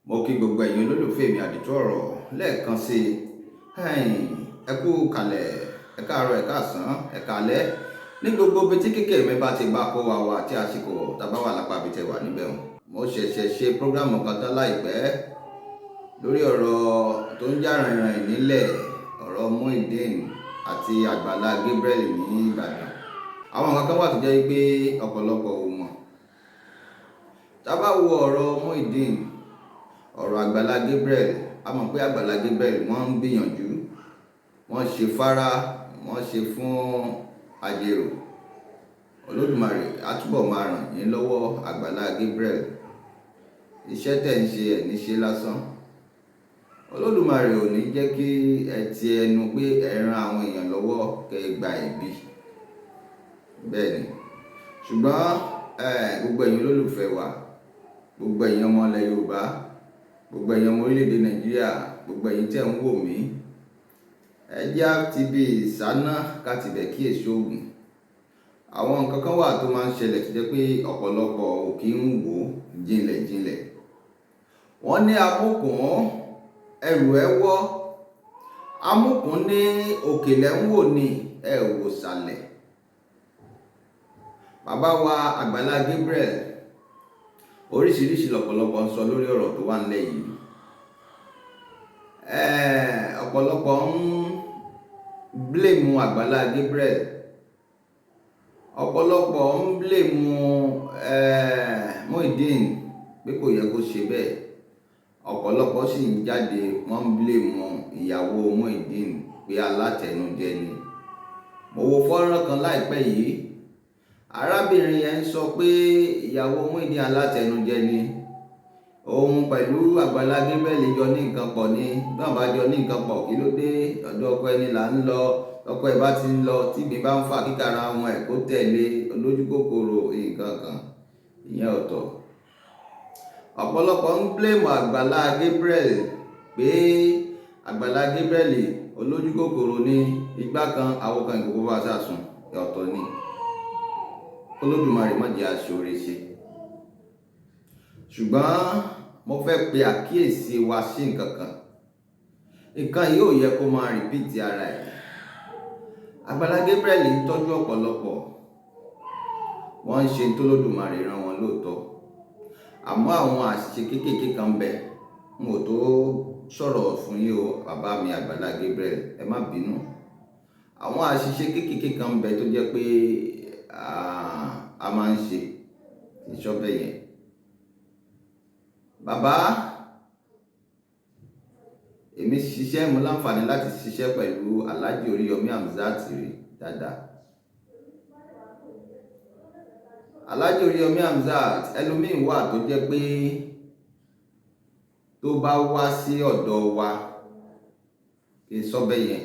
Mo kí gbogbo ẹ̀yin olólùfẹ́ mi Àdìtú Ọ̀rọ̀ lẹ́ẹ̀kan sí i. Ẹ kú kalẹ̀, ẹ káàárọ̀, ẹ káàsán, ẹ káalẹ́ ní gbogbo ibi tí kékeré mi bá ti bá kó wa wà tí àsìkò tàbá wà lápá ibi tẹ wà níbẹ̀ hàn. Mo ṣẹ̀ṣẹ̀ ṣe program kan tán láìpẹ́ lórí ọ̀rọ̀ tó ń jà rìnrìn nílẹ̀, ọ̀rọ̀ Muyideen àti Àgbàlá Gabriel ní Ìbàdàn. Àwọn nǹkan kan wà tó jẹ́ pé ọ̀pọ̀lọpọ̀ ò mọ̀. Tá bá wo ọ̀rọ̀ Muyideen, ọ̀rọ̀ Àgbàlá Gabriel, a mọ̀ pé Àgbàlá Gabriel wọ́n ń gbìyànjú, wọ́n ṣe fárá, wọ́n ṣe fún Ajérò. Olódùmarè á túbọ̀ máa ràn yín lọ́wọ́, Àgbàlá Gabriel. Iṣẹ́ tẹ̀ ń ṣe ẹ̀ ní ṣe lásán. Olódùmarè ò ní jẹ́ kí ẹ ti ẹnu pé ẹ ran àwọn èèyàn lọ́wọ́ kẹ́ ẹ gba ẹ̀bi. Bẹ́ẹ̀ ni. Ṣùgbọ́n gbogbo ẹ̀yin olólùfẹ́ wa, gbogbo ẹ̀yin ọmọ ilẹ̀ Yorùbá, gbogbo ẹ̀yin ọmọ orílẹ̀-èdè Nàìjíríà, gbogbo ẹ̀yin tí ẹ̀ ń wò mí, ẹ jẹ́ á ti bí ìsáná ká ti bẹ̀ kí èso ògùn. Àwọn nǹkan kan wà tó máa ń ṣẹlẹ̀ tó jẹ́ pé ọ̀pọ̀lọpọ̀ ò kí ń wò jinlẹ̀ jinlẹ̀. Wọ́n ní amúkùn ẹrù ẹ wọ́, amúkùn ní òkèlè ń wò ní ẹ wò sàlẹ̀. Bàbá wa Àgbàlá Gabriel, oríṣiríṣi lọ̀pọ̀lọpọ̀ ń sọ lórí ọ̀rọ̀ tó wà nílẹ̀ yìí. Ọ̀pọ̀lọpọ̀ ń blame Àgbàlá Gabriel, ọ̀pọ̀lọpọ̀ ń blame Muyideen pé kò yẹ kó ṣe bẹ́ẹ̀. Ọ̀pọ̀lọpọ̀ sì ń jáde, wọ́n ń blame ìyàwó Muyideen pé alátẹnujẹ ni. Mo wo fọ́nrán kan láìpẹ́ yìí, arábìnrin yẹn ń sọ pé ìyàwó Muyideen alátẹnujẹ ni, òun pẹ̀lú Àgbàlá Gabriel jọ ní nǹkan pọ̀ ni. Bí wọ́n bá jọ ní nǹkan pọ̀, kí ló dé? Ọ̀dọ̀ ọkọ ẹni là ń lọ. Ọkọ ẹ bá ti ń lọ, tí ìgbín bá ń fà kíkàrà wọn ẹ̀ kó tẹ̀lé, olójú kòkòrò nǹkan kan, ìyẹn ọ̀tọ̀. Ọ̀pọ̀lọpọ̀ ń blame Àgbàlá Gabriel pé Àgbàlá Gabriel olójú kòkòrò ní igbá kan, àwo kan, ìkòkò bá sàsùn, ọ̀tọ̀ ni. Olódùmarè má jẹ́ aṣọ́re ṣe. Ṣùgbọ́n mo fẹ́ pe àkíyèsí wa sí nǹkan kan. Nǹkan yìí ò yẹ kó máa repeat ara ẹ̀. Àgbàlá Gabriel ń tọ́jú ọ̀pọ̀lọpọ̀, wọ́n ń ṣe tó lódùmarè rán wọn lóòótọ́. Àmọ́ àwọn àṣìṣe kéékèèké kan bẹ. N ò tó sọ̀rọ̀ fún yín o, bàbá mi Àgbàlá Gabriel, ẹ má bínú. Àwọn àṣìṣe kéékèèké kan bẹ tó jẹ́ pé a máa ń ṣe ìṣọ́bẹ̀ yẹn. Bàbá, èmi ṣiṣẹ́, mo láǹfààní láti ṣiṣẹ́ pẹ̀lú Alhaji Oríyọmí Hamzat rí dáadáa. Alhaji Oríyọmí Hamzat, ẹlòmíín wà tó jẹ́ pé tó bá wá sí ọ̀dọ̀ wa, kí n sọ bẹ́ẹ̀ yẹn,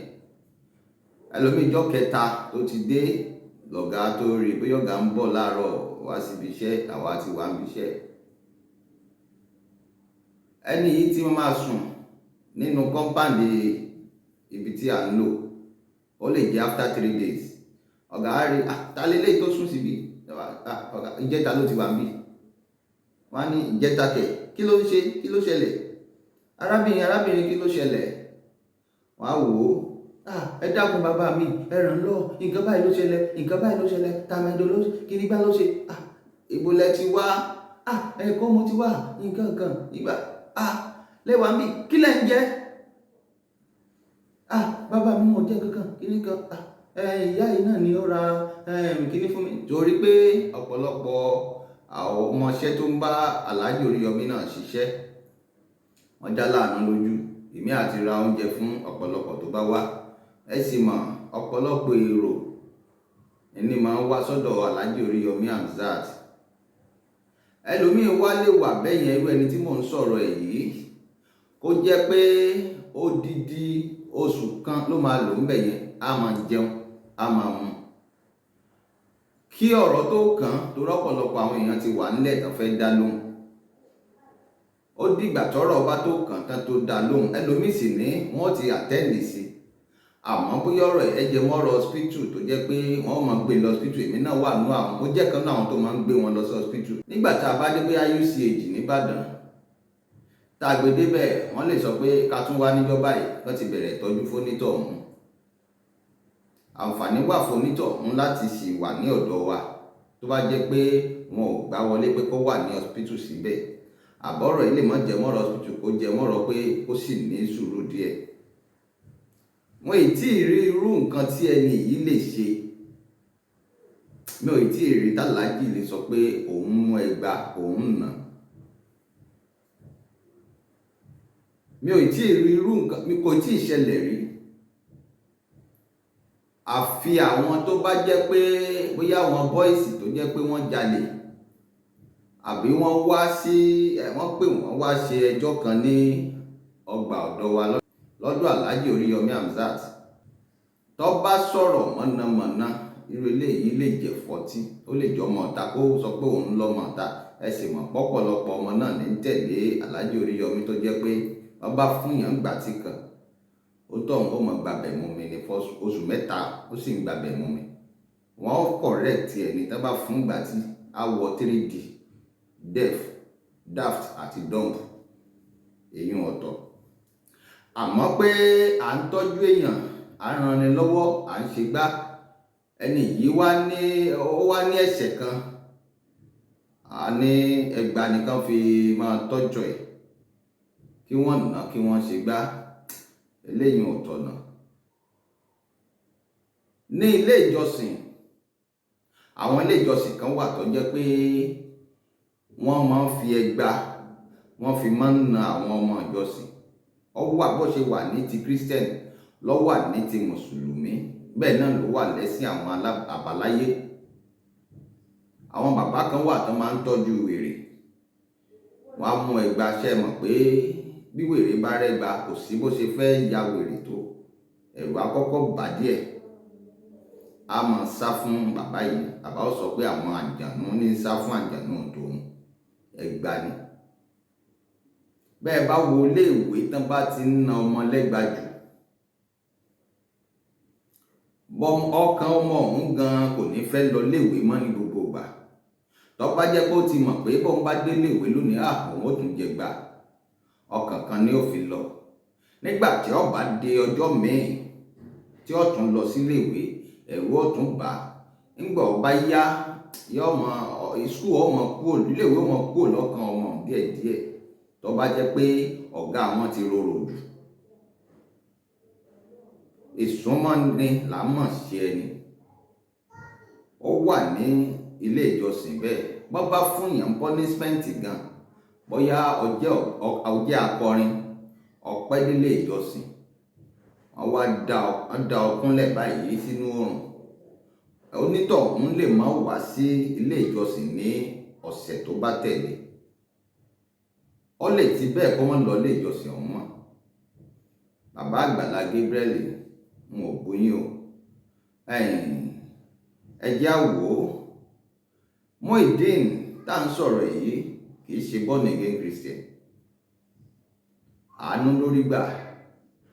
ẹlòmíín ìjọ́ kẹta tó ti dé lọ̀gá tó rí bóyá ọ̀gá ń bọ̀ láàárọ̀ wá síbi iṣẹ́, àwa ti wà níbi iṣẹ́. Ẹni yìí tí wọ́n máa sùn nínú compound ibi tí à ń lò, ó lè jẹ́ after 3 days. Ọ̀gá á rí, ta lélẹ́yìí tó sùn síbi? Ọ̀gá, ìjẹta ló ti wà níbí. Wọ́n á ní ìjẹta kẹ̀, kí ló ń ṣe? Kí ló ṣẹlẹ̀? Arábìnrin, arábìnrin, kí ló ṣẹlẹ̀? Wọ́n á wò ó. Ẹ dákun bàbá mi, ẹ ràn lọ́, nǹkan báyìí ló ṣẹlẹ̀, nǹkan báyìí ló ṣẹlẹ̀, tàmẹ̀dò ló, kíní gbá ló ṣe. Ibo lẹ ti wá? Ẹ̀kọ́ mo ti wá, nǹkan kan, ìgbà. Lẹ́wà ń bí, kí lẹ̀ ń jẹ? Bàbá mi, mo jẹ́ kankan, kíní kan. Ìyá yìí náà ni ó ra kíní fún mi. Torí pé ọ̀pọ̀lọpọ̀ àwọn ọmọọṣẹ́ tó ń bá Alhaji Oríyọmí náà ṣiṣẹ́, wọ́n já láàánú lójú. Èmi àti ra oúnjẹ fún ọ̀pọ̀lọpọ̀ tó bá wá. Ẹ sì mọ̀, ọ̀pọ̀lọpọ̀ èrò ẹni máa ń wá sọ́dọ̀ Alhaji Oríyọmí Hamzat. Ẹlòmíín wá lè wà bẹ́yẹn, irú ẹni tí mò ń sọ̀rọ̀ ẹ̀ yìí, kó jẹ́ pé odidi oṣù kan ló máa lò ń bẹ̀ yẹn, á máa jẹun, á máa mu. Kí ọ̀rọ̀ tó kàn, torí ọ̀pọ̀lọpọ̀ àwọn èèyàn ti wà nílẹ̀ tó fẹ́ dá lóhùn. Ó dìgbà tọ́rọ̀ bá tó kàn tán tó dá lóhùn. Ẹlòmíì sì ní wọ́n ti attend sí. Àmọ́ bóyá ọ̀rọ̀ ẹ̀ jẹ mọ́rọ̀ hospital tó jẹ́ pé wọ́n máa gbé lọ hospital, èmi náà wà nínú àwọn, mo jẹ́ kan náà àwọn tó máa ń gbé wọn lọ sí hospital. Nígbà tá a bá dé bóyá UCH nìbàdàn, Tá a gbé débẹ̀, wọ́n lè sọ pé ká tún wá níjọ́ báyìí, wọ́n ti bẹ̀rẹ̀ ìtọ́jú fónítọ̀hún. Àǹfààní wà fónítọ̀hún láti sì wà ní ọ̀dọ̀ wa tó bá jẹ́ pé wọn ò gbá wọlé pé kó wà ní hospital síbẹ̀. Àbọ̀rọ̀ yìí lè má jẹ mọ́rọ̀ hospital, kó jẹ mọ́rọ̀ pé kó sì ní sùúrù díẹ̀. Wọn ì tí ì rí irú nǹkan tí ẹni yìí lè ṣe. Mi ò tí ì rí tàlájì lè sọ pé òun mú ẹgba òun nà. Mi ò tí ì rí irú nǹkan, mi kò tí ì ṣẹlẹ̀ rí. Àfi àwọn tó bá jẹ́ pé bóyá àwọn bọ́ìsì tó jẹ́ pé wọ́n jalè, àbí wọ́n wá sí, wọ́n pè wọ́n wá ṣe ẹjọ́ kan ní ọgbà ọ̀dọ̀ wa lọ́dọ̀ Alhaji Oríyọmí Hamzat. Tó bá sọ̀rọ̀ mọ̀nàmọ́ná, irú eléyìí lè jẹ́ fọ́tí, ó lè jọ ọmọ ọ̀tá kó sọ pé òun lọ́mọ ọ̀tá. Ẹ sì mọ̀ pọ̀pọ̀lọpọ̀ ọmọ náà ní tẹ̀lé Alhaji Oríyọmí tó jẹ́ pé wọ́n bá fún yàn gbà tí kan, ó tọ̀ ó mọ̀ gbàbẹ̀ mú mi ní oṣù mẹ́ta, ó sì ń gbàbẹ̀ mú mi. Wọ́n ó correct ẹ̀ ní tí wọ́n bá fún gbà tí á wọ 3D, deaf, daft àti dumb, èyí ọ̀tọ̀. Àmọ́ pé à ń tọ́jú èèyàn, à ń ranni lọ́wọ́, à ń ṣe gbá, ẹni yìí wá ní, ó wá ní ẹ̀ṣẹ̀ kan, a ní ẹgba nìkan fi máa tọ́jú ẹ̀, kí wọ́n nà, kí wọ́n ṣe gbá, eléyìí ò tọ̀nà. Ní ilé ìjọsìn, àwọn ilé ìjọsìn kan wà tó jẹ́ pé wọ́n máa ń fi ẹgba, wọ́n fi máa ń na àwọn ọmọ ìjọsìn. Ó wà bó ṣe wà ní ti Christian, ló wà ní ti Mùsùlùmí, bẹ́ẹ̀ náà ló wà lẹ́sìn àwọn àbáláyé. Àwọn bàbá kan wà tó máa ń tọ́jú wèrè. Wọ́n á mú ẹgba, ṣẹ́ mọ̀ pé bí wèrè bá rẹ́gba, kò sí bó ṣe fẹ́ ya wèrè tó, ẹ̀rù á kọ́kọ́ bà díẹ̀. A máa sá fún bàbá yìí. Bàbá ó sọ pé àwọn àjànú ní sá fún àjànú tòun, ẹgba ni. Bẹ́ẹ̀ bá wo ilé ìwé tán bá ti ń na ọmọ lẹ́gba jù, ọkàn ọmọ ọ̀hún gan kò ní fẹ́ lọ léèwé mọ́ ní gbogbo ìgbà. Tó bá jẹ́ pé ó ti mọ̀ pé bóun bá dé léèwé lónìí, òun ó tún jẹ gbà, ọkàn kan ni ó fi lọ. Nígbà tí ó bá dé ọjọ́ míì tí ó tún lọ sí léèwé, ẹ̀rù ó tún bà á. Nígbà ó bá yá, yó mọ, school ó mọ kúrò, iléèwé ó mọ kúrò lọ́kàn ọmọ díẹ̀díẹ̀. Tó bá jẹ́ pé ọ̀gá wọn ti rorò jù. Ìsúnmọ́ ni là mọ̀ sí ẹni. Ó wà ní ilé ìjọsìn bẹ́ẹ̀. Bó bá fún yàn punishment gan, bóyá ọjẹ́ akọrin, ọpẹ́ nílé ìjọsìn, wọ́n wá dá ọkúnlẹ̀ báyìí sínú oòrùn. Onítọ̀hún lè má wá sí ilé ìjọsìn ní ọ̀sẹ̀ tó bá tẹ̀lé. Ó lè ti bẹ́ẹ̀ kó má lọ ilé ìjọsìn ọ̀hún mọ́. Bàbá Àgbàlá Gabriel, n ò bú yín o. Ẹ jẹ́ á wò ó. Muyideen tá ń sọ̀rọ̀ yìí kì í ṣe born again Christian. Àánú lórí gbà,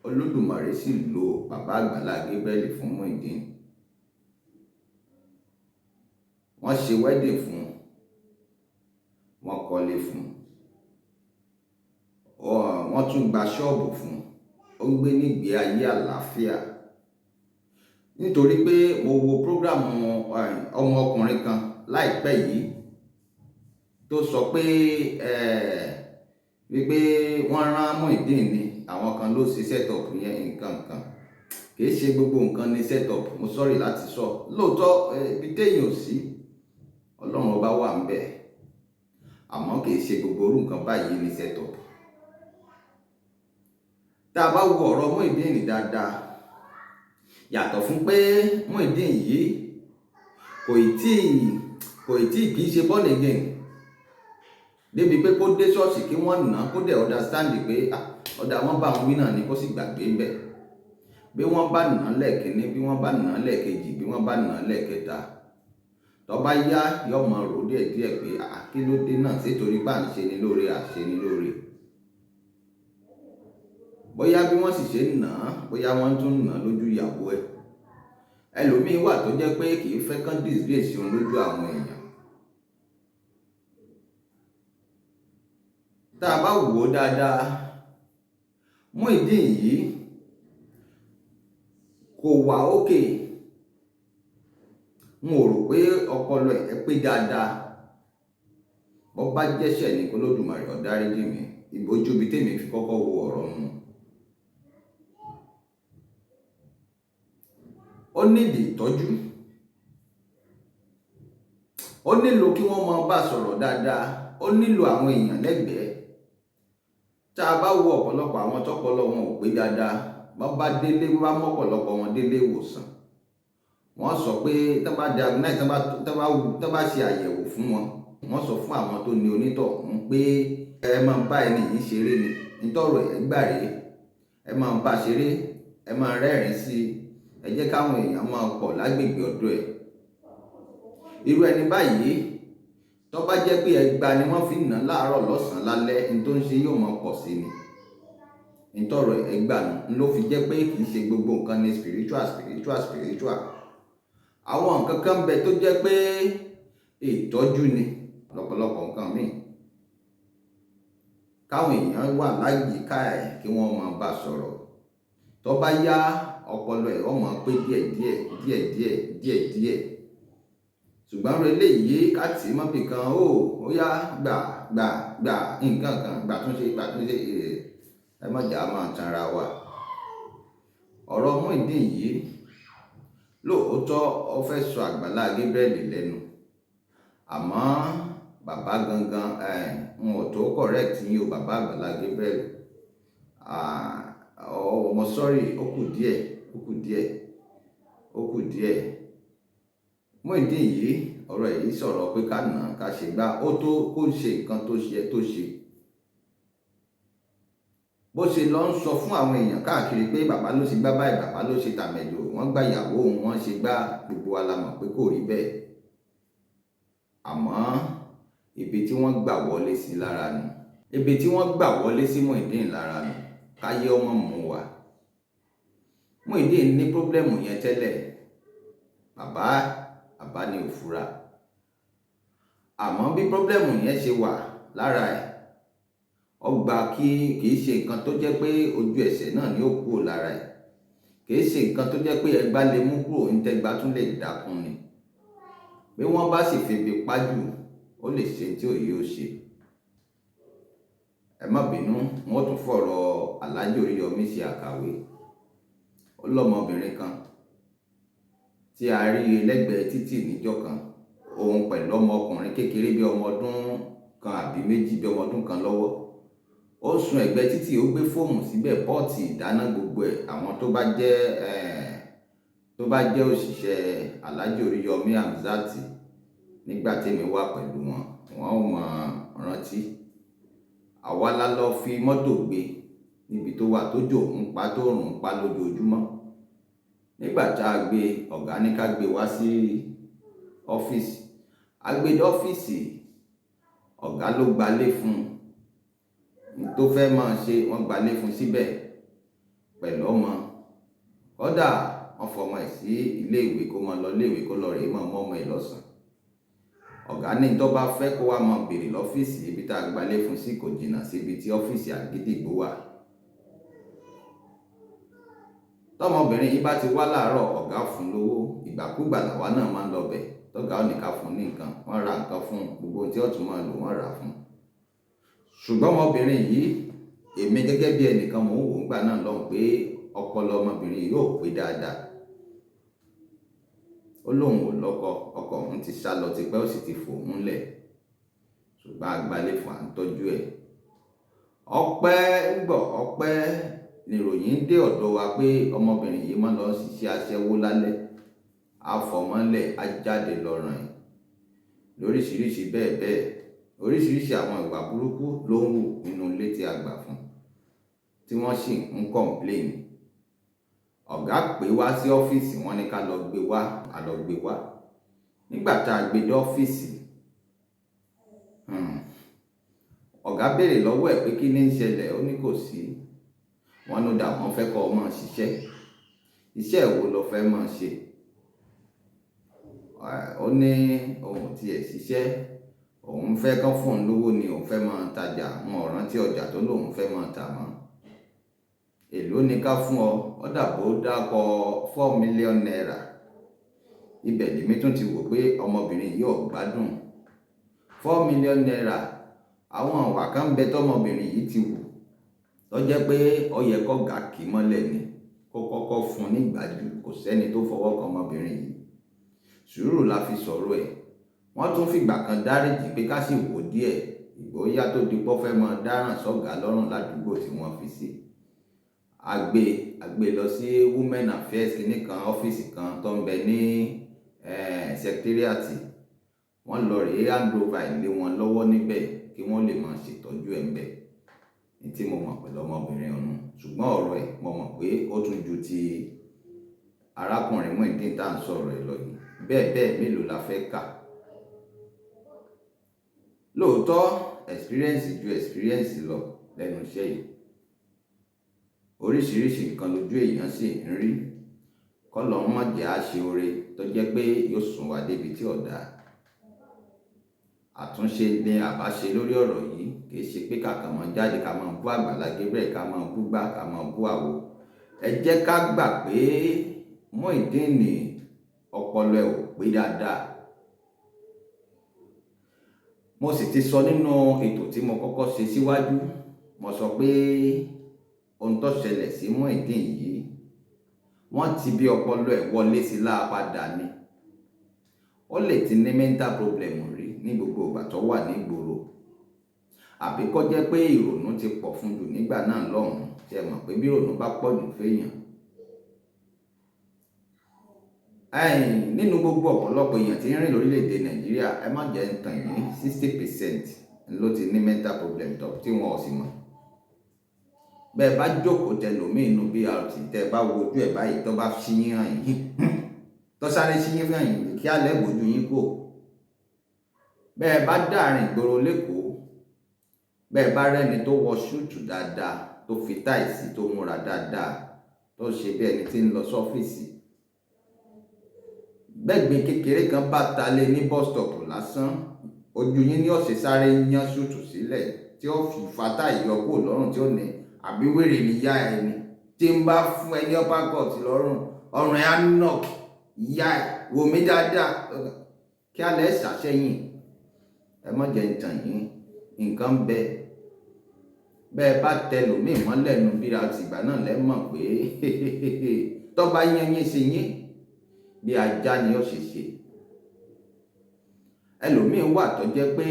Olódùmarè sì lo bàbá Àgbàlá Gabriel fún Muyideen. Wọ́n ṣe wedding fún, wọ́n kọ́lé fún, wọ́n tún gba ṣọ́ọ̀bù fún, ó ń gbé nígbé ayé àlàáfíà. Nítorí pé mo wo program ọmọkùnrin kan láìpẹ́ yìí tó sọ pé, wípé wọ́n rán Muyideen ni, àwọn kan ló ṣe set up yẹn nǹkan kan. Kì í ṣe gbogbo nǹkan ni set up, mo sorry láti sọ. Lóòótọ́, ibi téèyàn ò sí, Ọlọ́run ọba wà ń bẹ̀. Àmọ́ kì í ṣe gbogbo orú nǹkan báyìí ni set up. Tá a bá wo ọ̀rọ̀ Muyideen dáadáa, yàtọ̀ fún pé Muyideen yìí kò ì tí kì í ṣe born again débi pé kó dé ṣọ́ọ̀ṣì kí wọ́n nà kó dẹ̀ understand pé ọ̀dà wọn bá wọn wí náà ni kó sì gbàgbé ń bẹ̀. Bí wọ́n bá nà lẹ́ẹ̀kínní, bí wọ́n bá nà lẹ́ẹ̀kejì, bí wọ́n bá nà lẹ́ẹ̀kẹta, tó bá yá, yóò máa rò díẹ̀díẹ̀ pé kí ló dé náà, ṣé torí bá ń ṣe ni lóore, àṣe ni lóore. Bóyá bí wọ́n sì ṣe ń nà án, bóyá wọ́n tún ń nà án lójú ìyàwó ẹ̀. Ẹlòmíín wà tó jẹ́ pé kì í fẹ́ kán disgrace òun lójú àwọn èèyàn. Tá a bá wò ó dáadáa, Muyideen yìí kò wà ókè. N ò rò pé ọpọlọ ẹ̀ pé dáadáa. Bọ́ bá jẹ́ṣẹ̀ ní k'Olódùmarè ó dáríjì mí. Ìbójú ibi tèmi fi kọ́kọ́ wo ọ̀rọ̀ nù. Ó nídìí ìtọ́jú. Ó nílò kí wọ́n máa bá sọ̀rọ̀ dáadáa. Ó nílò àwọn èèyàn lẹ́gbẹ̀ẹ́. Tá a bá wo ọ̀pọ̀lọpọ̀ àwọn tọ́pọlọ wọn ò pé dáadáa, bọ́n bá délé, bọ́n bá mọ́pọ̀lọpọ̀ wọn délé ìwòsàn, wọ́n sọ pé tán bá diagnose, tán bá ṣe àyẹ̀wò fún wọn, wọ́n sọ fún àwọn tó ní onítọ̀hún pé ẹ máa bá ẹni yìí ṣeré ni, nítọ̀rọ̀ ẹ̀ gbà rèé, ẹ máa bá ṣeré, ẹ máa rẹ́rìn-ín sí i, ẹ jẹ́ káwọn èèyàn máa pọ̀ lágbègbè ọ̀dọ̀ ẹ̀. Irú ẹni báyìí, tó bá jẹ́ pé ẹgba ni wọ́n fi ń nà láàárọ̀ lọ́sàn-án lálẹ́, n tó ń ṣe yóò máa pọ̀ sí ni. Nítọ̀rọ̀ ẹ̀ gbà nù ló fi jẹ́ pé kì í ṣe gbogbo nǹkan ni spiritual, spiritual, spiritual. Àwọn nǹkan kan ń bẹ tó jẹ́ pé ìtọ́jú ni lọ́pọ̀lọpọ̀ nǹkan míì. Káwọn èèyàn wà láyìíká ẹ̀ kí wọ́n máa bá sọ̀rọ̀. Tó bá yá, ọpọlọ ẹ̀ ó máa pé díẹ̀díẹ̀, díẹ̀díẹ̀, díẹ̀díẹ̀. Ṣùgbọ́n irú eléyìí ká tì í mọ́bì kan, ó yá gbà, gbà, gbà, nǹkan kan, gbà tún ṣe, gbà tún ṣe, ẹ má jà máa tanra wa. Ọ̀rọ̀ Muyideen yìí lóòótọ́ ó fẹ́ sọ Àgbàlá Gabriel lẹ́nu. Àmọ́ bàbá gangan, n ò tó correct yín o, bàbá Àgbàlá Gabriel. Ọmọ sorry, ó kù díẹ̀, ó kù díẹ̀, ó kù díẹ̀. Muyideen yìí, ọ̀rọ̀ yìí sọ̀rọ̀ pé ká nà ká ṣe gbá, ó tó kó ṣe nǹkan tó ṣe tó ṣe. Bó ṣe lọ ń sọ fún àwọn èèyàn káàkiri pé bàbá ló ṣe gbá báyìí, bàbá ló ṣe tàmẹ̀dò, wọ́n gba ìyàwó òun, wọ́n ṣe gbá, gbogbo wa la mọ̀ pé kò rí bẹ́ẹ̀. Àmọ́ ibi tí wọ́n gbà wọlé sí lára nù. Ibi tí wọ́n gbà wọlé sí Muyideen lára nù. Káyé ọmọ mú wa. Muyideen ní problem yẹn tẹ́lẹ̀. Bàbá, bàbá ni ò fura. Àmọ́ bí problem yẹn ṣe wà lára ẹ̀, ó gba kí kì í ṣe nǹkan tó jẹ́ pé ojú ẹsẹ̀ náà ni ó kúrò lára ẹ̀. Kì í ṣe nǹkan tó jẹ́ pé ẹgba lè mú kúrò, ntẹ́gba tún lè dákun ni. Bí wọ́n bá sì febi pájú, ó lè ṣe tí òye ó ṣe. Ẹ má bínú, wọ́n tún fọ̀rọ̀ Alhaji Oríyọmí ṣe àkàwé. Ó lọ́mọbìnrin kan tí a rí lẹ́gbẹ̀ẹ́ títì níjọ́ kan. Òun pẹ̀lú ọmọkùnrin kékeré bí ọmọ ọdún kan àbí méjì, bí ọmọ ọdún kan lọ́wọ́. Ó sun ẹ̀gbẹ́ títì, ó gbé fóòmù síbẹ̀, pọ́ọ̀tì ìdáná gbogbo ẹ̀. Àwọn tó bá jẹ́ òṣìṣẹ́ Alhaji Oríyọmí Hamzat nígbà tí èmi wà pẹ̀lú wọn, wọ́n ó mọ̀ rántí. Àwa la lọ fi mọ́tò gbé níbi tó wà tó jò ń pa tó rùn ń pa lójoojúmọ́. Nígbà tá a gbé, ọ̀gá ní ká gbé wá sí ọ́fíìsì. A gbé dé ọ́fíìsì, ọ̀gá ló gbalé fún un. Tó fẹ́ máa ṣe, wọ́n gbalé fún un síbẹ̀ pẹ̀lú ọmọ. Kódà wọ́n fọmọ ẹ̀ sí ilé ìwé kó máa lọ ilé ìwé kó lọ rè é máa mọ́ ọmọ ẹ̀ lọ́sàn-án. Ọ̀gá ní tó bá fẹ́ kó wá máa bèrè lọ́fíìsì ibi tá a gbalé fún sí kò jìnnà síbi tí ọ́fíìsì Àgídìgbò wà. Tọ́mọbìnrin yìí bá ti wá láàárọ̀, ọ̀gá fún un lówó. Ìgbàkúgbà làwa náà máa ń lọ bẹ̀. Tọ́gá ò ní ká fún un ní nǹkan, wọ́n ra nǹkan fún un, gbogbo ohun tí ó tún máa lò wọ́n rà fún un. Ṣùgbọ́n ọmọbìnrin yìí, èmi gẹ́gẹ́ bí ẹnìkan mò ń wò ńgbà náà lọ́hùn pé ọpọlọ ọmọbìnrin yìí ò pé dáadáa. Ó lóun ò lọ́kọ, ọkọ òun ti sá lọ tipẹ́ ó sì ti fò òun lẹ̀. Ṣùgbọ́n a gbalé fún à ń tọ́jú ẹ̀. Ọpẹ́ ń gbọ̀, ọpẹ́ nìròyìn dé ọ̀dọ̀ wa pé ọmọbìnrin yìí máa ń lọ ṣiṣẹ́ aṣẹ́wó lálẹ́. A fọmọ́lẹ̀, a jáde lọ rìn lóríṣiríṣi bẹ́ẹ̀ bẹ́ẹ̀. Oríṣiríṣi àwọn ìwà burúkú ló ń wù nínú ilé tí a gbà fún, tí wọ́n sì ń complain. Ọ̀gá pè wá sí ọ́fíìsì, wọ́n ní ká lọ gbé wá, a lọ gbé wá. Nígbà tá a gbé dé ọ́fíìsì, ọ̀gá béèrè lọ́wọ́ ẹ̀ pé kí ní ń ṣẹlẹ̀, ó ní kò sí. Wọ́n ló dà, wọ́n fẹ́ kó máa ṣiṣẹ́. Iṣẹ́ wo lo fẹ́ máa ṣe? Ó ní òun tí ẹ̀ ṣiṣẹ́, Òun fẹ́ kán fún òun lówó ni, òun fẹ́ máa tajà. Wọn ò rántí ọjà tó lóun fẹ́ máa tà mọ́. Èló ni ká fún ọ? Ó dàbò dákọ ₦4 million. Ibẹ̀ lèmi tún ti wò pé ọmọbìnrin yìí ò gbádùn. ₦4 million, àwọn ìwà kan ń bẹ tọmọbìnrin yìí ti wù tó jẹ́ pé ó yẹ kọ́gà kì í mọ́lẹ̀ ni, kó kọ́kọ́ fún un nígbàjú. Kò sẹ́ni tó fọwọ́ kan ọmọbìnrin yìí. Sùúrù la fi sọ̀rọ̀ ẹ̀. Wọ́n tún fìgbà kan dáríjì pé ká sì wò díẹ̀. Ìgbóyà tó di pọ́ fẹ́ máa dáràn sọ́gà lọ́rùn ládùúgbò tí wọ́n fi sí. Àgbè lọ sí Women Affairs kìíní kan, ọ́fíìsì kan tó ń bẹ ní secretariat. Wọ́n lọ rèé hand over ilé wọn lọ́wọ́ níbẹ̀ kí wọ́n lè máa ṣètọ́jú ẹ̀ ń bẹ̀. Ní tí mo mọ̀ pẹ̀lú ọmọbìnrin ọ̀hún, ṣùgbọ́n ọ̀rọ̀ ẹ̀, mo mọ̀ pé ó tún ju ti arákùnrin Muyideen tá à ń sọ̀rọ̀ ẹ̀ lọ yìí. Bẹ́ẹ̀ bẹ́ẹ̀, mélòó la fẹ́ kà? Lóòótọ́, experience ju experience lọ lẹ́nu iṣẹ́ yìí. Oríṣiríṣi nǹkan lójú èèyàn sì ń rí. Kọ́lọ́un má jẹ́ á ṣe oore tó jẹ́ pé yóò sún wa débi tí ò dáa. Àtúnṣe ni àbá ṣe lórí ọ̀rọ̀ yìí. Kì í ṣe pé kàkàn máa jáde, ká máa bú Àgbàlá Gabriel, ká máa bú gbá, ká máa bú àwo. Ẹ jẹ́ ká gbà pé Muyideen ní ọpọlọ ẹ̀ ò pé dáadáa. Mo sì ti sọ nínú ètò tí mo kọ́kọ́ ṣe síwájú, mo sọ pé ohun tó ṣẹlẹ̀ sí Muyideen yìí, wọ́n ti bí ọpọlọ ẹ̀ wọlé sí lápadà ni. Ó lè ti ní mental problem rí ní gbogbo ìgbà tó wà ní ìgboro, àbí kó jẹ́ pé ìrònú ti pọ̀ fún jù nígbà náà lọ́hùn-ún. Ṣe mọ̀ pé bí ìrònú bá pọ̀ jù féèyàn, nínú gbogbo ọ̀pọ̀lọpọ̀ èèyàn tí ń rìn lórílẹ̀‐èdè Nàìjíríà, ẹ má jẹ́ ń tàn yín, 60% ló ti ní mental problem tó tí wọn ò sì mọ̀. Bẹ́ẹ̀ bá jókòó tẹ lòmíì inú BRT, tẹ bá wo ojú ẹ̀ báyìí, tó bá ṣíyín hàn yín, tó sáré ṣíyín hàn yín, kí alẹ́ gbójú yín kò. Bẹ́ẹ̀ bá dáàrin ìgboro l'Ékòó, bẹ́ẹ̀ bá rẹ́ni tó wọ suit dáadáa, tó fi tie sí, tó múra dáadáa, tó ṣe bí ẹni tí ń lọ sọ́fíìsì, bẹ́gbin kékeré kan bá ta lé ní bus stop lásán, ojú yín ní ọ̀sẹ̀ sáré yán suit sílẹ̀ tí ó fi fata ìyọkù lọ́rùn, tí ó ní àbí wèrè níyà ẹni tí ń bá fún ẹ ní uppercut lọ́rùn, ọrùn ẹ̀ á knock ìyá ẹ̀. Wò mí dáadáa, kí alẹ́ ṣàṣẹ́yìn. Ẹ má jẹ́ ń tàn yín, nǹkan bẹ. Bẹ́ẹ̀ bá tẹ lòmíì mọ́lẹ̀ nu bíra tìgbà náà, lẹ́ mọ̀ pé tọ́ba yẹn yín sí yín bí ajá ni ó ṣe ṣe. Ẹlòmíín wà tó jẹ́ pé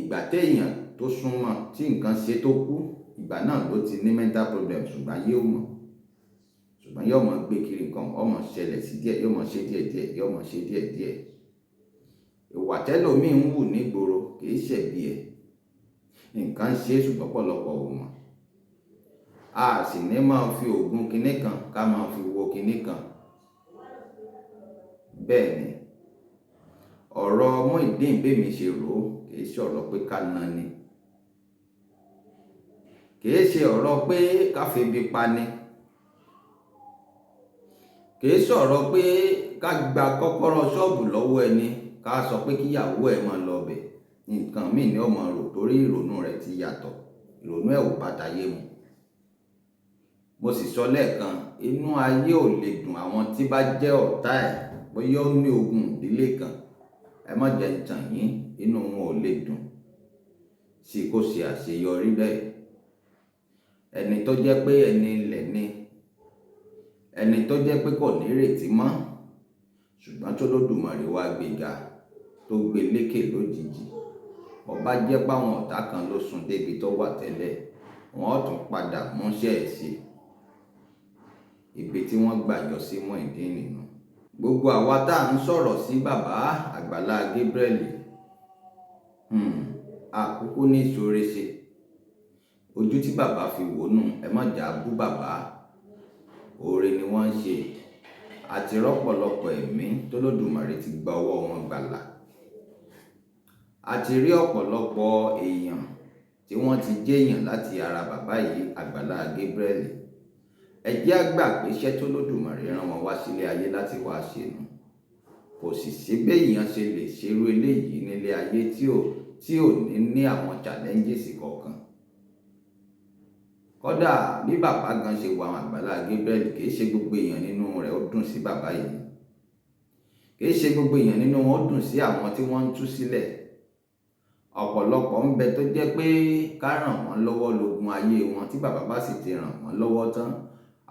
ìgbà téèyàn tó súnmọ́ tí nǹkan ṣe tó kú, ìgbà náà ló ti ní mental problem, ṣùgbọ́n yóò mọ̀, ṣùgbọ́n yóò mọ̀ gbé kiri. Nǹkan ó mọ̀ ṣẹlẹ̀ sí díẹ̀, yóò mọ̀ ṣe díẹ̀ díẹ̀, yóò mọ̀ ṣe díẹ̀ díẹ̀. Ìwà tẹ́lòmíín ń wù nígboro kì í ṣẹ̀bi ẹ̀, nǹkan ń ṣe, ṣùgbọ́n pọ̀lọpọ̀ ò mọ̀. A sì ní máa fi oògùn kinní kan ká máa fi wo kinní kan. Bẹ́ẹ̀ ni ọ̀rọ̀ Muyideen bẹ́mi ṣe rò ó. Kì í ṣọ̀rọ̀ pé ká na ni, kì í ṣe ọ̀rọ̀ pé ká febi pa ni, kì í sọ̀rọ̀ pé ká gba kọ́kọ́rọ́ ṣọ́ọ̀bù lọ́wọ́ ẹni, ká sọ pé kíyàwó ẹ̀ máa lọ bẹ̀. Nǹkan míì ni ó máa rò torí ìrònú rẹ̀ ti yàtọ̀, ìrònú ẹ̀ ò bá tayé mu. Mo sì sọ lẹ́ẹ̀kan, inú ayé ò lè dùn àwọn tí bá jẹ́ ọ̀tá ẹ̀, bóyá ó ní ogun ìdílé kan. Ẹ má jẹ́ ń tàn yín, inú wọn ò lè dùn sí kó ṣe àṣeyọrí bẹ́ẹ̀. Ẹni tó jẹ́ pé ẹni ilẹ̀ ni, ẹni tó jẹ́ pé kò ní ìrètí mọ́, ṣùgbọ́n tó Lódùmarè wá gbéga, tó gbé lékè lójijì, ọba jẹ́ páwọn ọ̀tá kan ló sún débi tó wà tẹ́lẹ̀, wọ́n ó tún padà múṣẹ́ ẹ̀ ṣe. Ibi tí wọ́n gbà yọ sí Muyideen nínú. Gbogbo àwa tá à ń sọ̀rọ̀ sí bàbá Àgbàlá Gabriel, àkókò ní ìṣòro ṣe ojú tí bàbá fi wò nù. Ẹ má jà bú bàbá, oore ni wọ́n ń ṣe. Àti rọ́pọ̀lọpọ̀ ẹ̀mí tó Lódùmarè ti gba ọwọ́ wọn gbàlà, àti rí ọ̀pọ̀lọpọ̀ èèyàn tí wọ́n ti jẹ́yàn láti ara bàbá yìí, Àgbàlá Gabriel. Ẹ jẹ́ á gbà pé iṣẹ́ tó Lódùmarè rán wọn wá sílé ayé láti wá ṣe nù. Kò sì sí béèyàn ṣe lè ṣerú eléyìí nílé ayé tí ò tí ò ní ní àwọn challenges kọ̀ọ̀kan. Kódà bí bàbá gan ṣe wà, àwọn Àgbàlá Gabriel, kì í ṣe gbogbo èèyàn nínú rẹ̀ ó dùn sí bàbá yìí, kì í ṣe gbogbo èèyàn nínú wọn ó dùn sí àwọn tí wọ́n ń tú sílẹ̀. Ọ̀pọ̀lọpọ̀ ń bẹ tó jẹ́ pé ká ràn wọ́n lọ́wọ́ lógun ayé wọn. Tí bàbá bá sì ti ràn wọ́n lọ́wọ́ tán,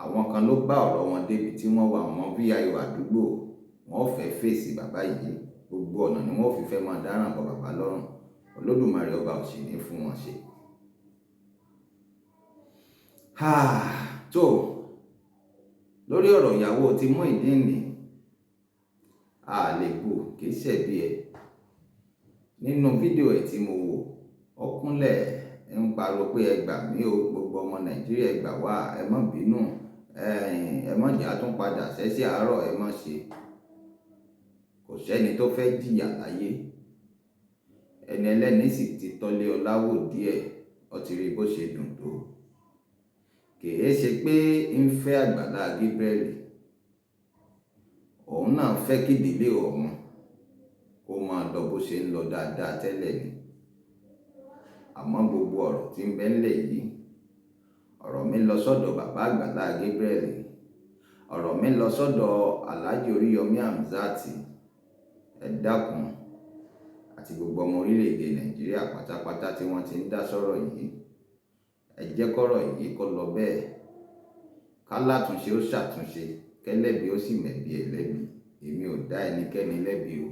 àwọn kan ló bá ọ̀rọ̀ wọn débi tí wọ́n wà. Wọ́n VIO àdúgbò, wọ́n fẹ́ fèsì bàbá yìí, gbogbo ọ̀nà ni wọ́n fi fẹ́ máa dáràn bọ̀ bàbá lọ́rùn. Olódùmarè ọba ò sì ní fún wọn ṣe. Tó lórí ọ̀rọ̀ ìyàwó ti Muyideen, a lè bù, kì í ṣẹ̀bi ẹ̀. Nínú fídíò ẹ̀ tí mo wò, ó kúnlẹ̀ ń pariwo pé, "Ẹ gbà mí o, gbogbo ọmọ Nàìjíríà, ẹ gbà wá, ẹ má bínú, ẹ má jà tún padà sẹ́sẹ̀ àárọ̀, ẹ má ṣe." Kò sẹ́ni tó fẹ́ jìyà láyé. Ẹni ẹlẹ́ni sì ti tọ́lé ọlá wò díẹ̀, ó ti rí bó ṣe dùn tó. Kìí ṣe pé ń fẹ́ Àgbàlá Gabriel, òun náà fẹ́ kí ìdílé òun kó máa lọ bó ṣe ń lọ dáadáa tẹ́lẹ̀ ni. Àmọ́ gbogbo ọ̀rọ̀ tí ń bẹ ńlẹ̀ yìí, ọ̀rọ̀ mi lọ sọ́dọ̀ bàbá Àgbàlá Gabriel, ọ̀rọ̀ mi lọ sọ́dọ̀ Alhaji Oríyọmí Hamzat, ẹ dákun, àti gbogbo ọmọ orílẹ̀-èdè Nàìjíríà pátápátá tí wọ́n ti ń dá sọ́rọ̀ yìí, ẹ jẹ́ kọ́rọ̀ yìí kó lọ bẹ́ẹ̀, ká látúnṣe ó ṣàtúnṣe, kẹ́lẹ́bi ó sì mẹ̀bi ẹ̀ lẹ́bi. Èmi ò dá ẹnikẹ́ni lẹ́bi o,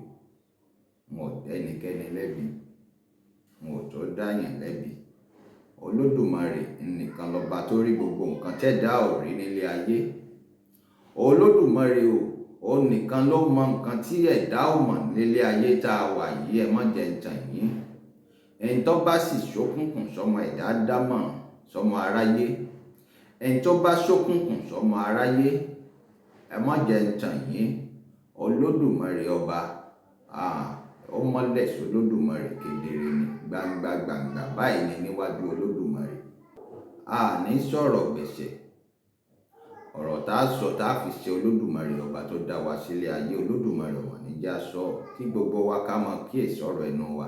n ò dá ẹnikẹ́ni lẹ́bi, n ò tó dáyàn lẹ́bi. Olódùmarè nìkan lọ́ba tó rí gbogbo nǹkan tẹ́dá ò rí nílé ayé. Olódùmarè o, ó nìkan ló mọ nǹkan tí ẹ̀dá ò mọ̀ nílé ayé tá a wà yìí. Ẹ má jẹ́ ń tàn yín. Ẹni tó bá sì ṣókùnkùn sọmọ ẹ̀dá dámọ̀ sọmọ aráyé, ẹni tó bá ṣókùnkùn sọmọ aráyé, ẹ má jẹ́ ń tàn yín, Olódùmarè ọba, ó mọ́lẹ̀ sólódùmarè kedere ní gbangba gbangba báyìí ní níwájú Olódùmarè. A ní sọ̀rọ̀ gbẹ̀ṣẹ̀, ọ̀rọ̀ tá a sọ tá a fi ṣe Olódùmarè ọba tó dá wa sílé ayé, Olódùmarè ọ̀wà níjà sọ kí gbogbo wa ká mọ kíyèsí ọ̀rọ̀ ẹnu wa.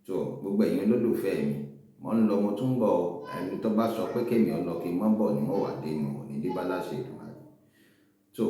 Tó gbogbo ẹ̀yin olólùfẹ́ mi, mo ń lọ, mo tún ń bọ̀. Ẹni tó bá sọ pé kémi ọ lọ kí n má bọ̀ ni wọ́n wà dénú òní dé bá láṣẹ Èdùmàrè. Tó.